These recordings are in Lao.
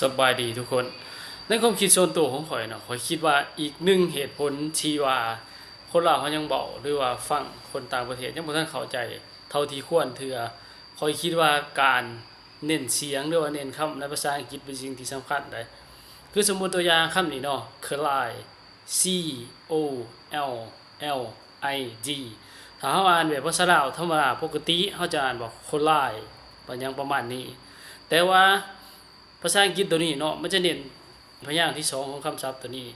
ສະບາຍດີທຸກຄົນ. ໃນຄວາມຄິດສ່ວນຕົວຂອງຂ້ອຍເນາະ, ຂ້ອຍຄິດວ່າອີກໜຶ່ງເຫດຜົນທີ່ວ່າຄົນລາວເຮົາຍັງເວົ້າ ຫຼືວ່າຟັງຄົນຕ່າງປະເທດຍັງບໍ່ທັນເຂົ້າໃຈເທົ່າທີ່ຄວນເທື່ອ, ຂ້ອຍຄິດວ່າການເນັ້ນສຽງ ຫຼືວ່າເນັ້ນຄຳໃນພາສາອັງກິດເປັນສິ່ງທີ່ສຳຄັນໃດ໋. ຄືສົມມຸດຕົວຢ່າງຄຳນີ້ເນາະ, collide, C O L L I D. ຖ້າເຮົາອ່ານແບບພາສາລາວທຳມະດາປົກກະຕິ ເຮົາຈະອ່ານວ່າ ໂຄລາຍ ປະຫຍັງປະມານນີ້. ແຕ່ວ່າພາສາອັງກິດໂຕນີ້ເນາະ, ມັນຈະເນັ້ນພະຍາງທີສອງຂອງຄຳສັບໂຕນີ້.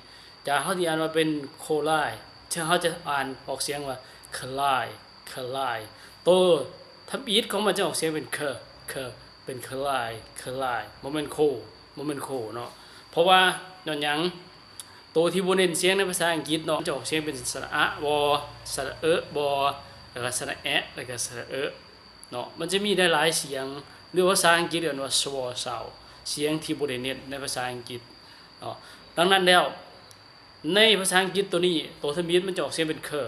ຈາກເຮົາທີ່ອ່ານວ່າເປັນ ໂຄລາຍ ເຮົາຈະອ່ານອອກສຽງວ່າ ຄະລາຍ ຄະລາຍ. ໂຕທຳອິດຂອງມັນຈະອອກສຽງເປັນ ຄະ ຄະ ເປັນ ຄະລາຍ ຄະລາຍ, ບໍ່ແມ່ນ ໂຄ ບໍ່ແມ່ນ ໂຄ ເນາະ. ເພາະວ່າຍ້ອນຫຍັງ? ໂຕທີ່ບໍ່ເນັ້ນສຽງໃນພາສາອັງກິດເນາະ, ຈະອອກສຽງເປັນສະລະອະບໍ ສະລະເອະບໍ ແລ້ວກໍສະລະແອະ ແລ້ວກໍສະລະເອະເນາະ. ມັນຈະມີຫຼາຍໆສຽງ ຫຼືພາສາອັງກິດເອີ້ນວ່າ vowel sound, ສຽງທີ່ບໍ່ໄດ້ເນັ້ນໃນພາສາອັງກິດເນາະ. ດັ່ງນັ້ນແລ້ວ ໃນພາສາອັງກິດໂຕນີ້ ໂຕທຳອິດມັນຈະອອກສຽງເປັນ ຄະ.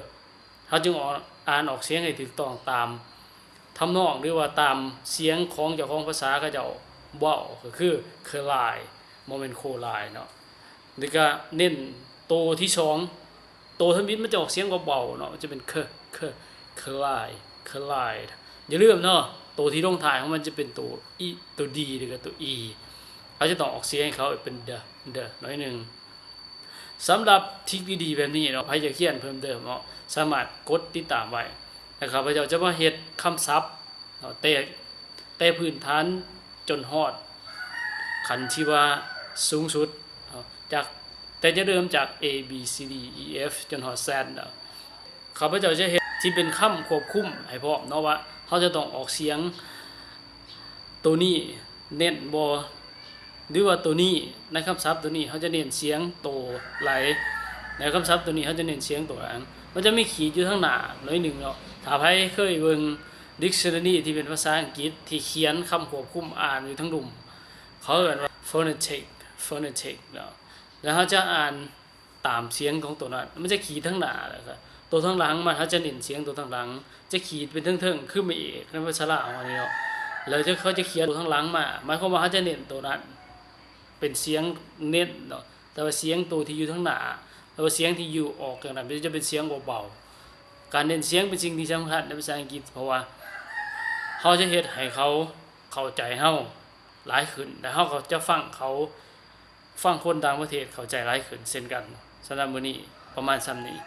ເຮົາຈຶ່ງອອກ ອ່ານອອກສຽງໃຫ້ຖືກຕ້ອງຕາມທຳນອງ ຫຼືວ່າຕາມສຽງຂອງເຈົ້າຂອງພາສາເຂົາເຈົ້າເວົ້າ ກໍຄື ຄະລາຍ ບໍ່ແມ່ນ ໂຄລາຍ ເນາະ. ແລ້ວກະເນັ້ນໂຕທີສອງ, ໂຕທຳອິດມັນຈະອອກສຽງເບົາໆເນາະ, ມັນຈະເປັນ ຄະ ຄະ ຄະລາຍ ຄະລາຍ. ຢ່າລືມເນາະ, ໂຕທີ່ລົງທ້າຍຂອງມັນຈະເປັນໂຕອີ ໂຕດີ ແລ້ວກະໂຕອີ. ເຮົາຈະຕ້ອງອອກສຽງໃຫ້ເຂົາເປັນ ເດີ ເດີ ໜ້ອຍໜຶ່ງ. ສຳລັບທຣິກດີໆແບບນີ້ເນາະ, ໃຜຢາກຮຽນເພີ່ມເຕີມເນາະ, ສາມາດກົດຕິດຕາມໄວ້ ແລະ ຂ້າພະເຈົ້າຈະມາເຮັດຄຳສັບເນາະ, ແຕ່ ແຕ່ພື້ນຖານຈົນຮອດຂັ້ນທີ່ວ່າສູງສຸດເນາະ, ຈາກ ແຕ່ຈະເລີ່ມຈາກ A B C D E F ຈົນຮອດ Z ເນາະ. ຂ້າພະເຈົ້າຈະເຮັດທີ່ເປັນຄຳຄວບຄຸມໃຫ້ພ້ອມເນາະ, ວ່າເຮົາຈະຕ້ອງອອກສຽງໂຕນີ້ເນັ້ນບໍ່ ຫຼືວ່າໂຕນີ້, ໃນຄຳສັບໂຕນີ້ເຮົາຈະເນັ້ນສຽງໂຕໃດ, ໃນຄຳສັບໂຕນີ້ເຮົາຈະເນັ້ນສຽງໂຕຫຍັງ. ມັນຈະມີຂີດຢູ່ທາງໜ້າໜ້ອຍໜຶ່ງເນາະ. ຖ້າໃຜເຄີຍເບິ່ງ dictionary ທີ່ເປັນພາສາອັງກິດ ທີ່ຂຽນຄຳຄວບຄຸມອ່ານຢູ່ທາງລຸ່ມ, ເຂົາເອີ້ນວ່າ phonetic, phonetic ເນາະ. ແລ້ວເຮົາຈະອ່ານ ຕາມສຽງຂອງໂຕນັ້ນ, ມັນຈະຂີດທາງໜ້າ ແລ້ວກໍໂຕທາງຫຼັງມາ, ເຮົາຈະເນັ້ນສຽງໂຕທາງຫຼັງ, ຈະຂີດເປັນເທິງໆ ຄືແມ່ເອກໃນພາສາລາວເຮົານີ້ເນາະ. ແລ້ວຈະ ເຂົາຈະຂຽນໂຕທາງຫຼັງມາ, ໝາຍຄວາມວ່າເຮົາຈະເນັ້ນໂຕນັ້ນເປັນສຽງເນັ້ນເນາະ, ແຕ່ວ່າສຽງໂຕທີ່ຢູ່ທາງໜ້າ ຫຼືວ່າສຽງທີ່ຢູ່ອອກຈາກນັ້ນ ມັນຈະເປັນສຽງເບົາໆ. ການເນັ້ນສຽງເປັນສິ່ງທີ່ສຳຄັນໃນພາສາອັງກິດ, ເພາະວ່າເຮົາຈະເຮັດໃຫ້ເຂົາເຂົ້າໃຈເຮົາຫຼາຍຂຶ້ນ ແລະ ເຮົາກໍຈະຟັງເຂົາ ຟັງຄົນຕ່າງປະເທດເຂົ້າໃຈຫຼາຍຂຶ້ນເຊັ່ນກັນ. ສຳລັບມື້ນີ້ປະມານສ່ຳນີ້.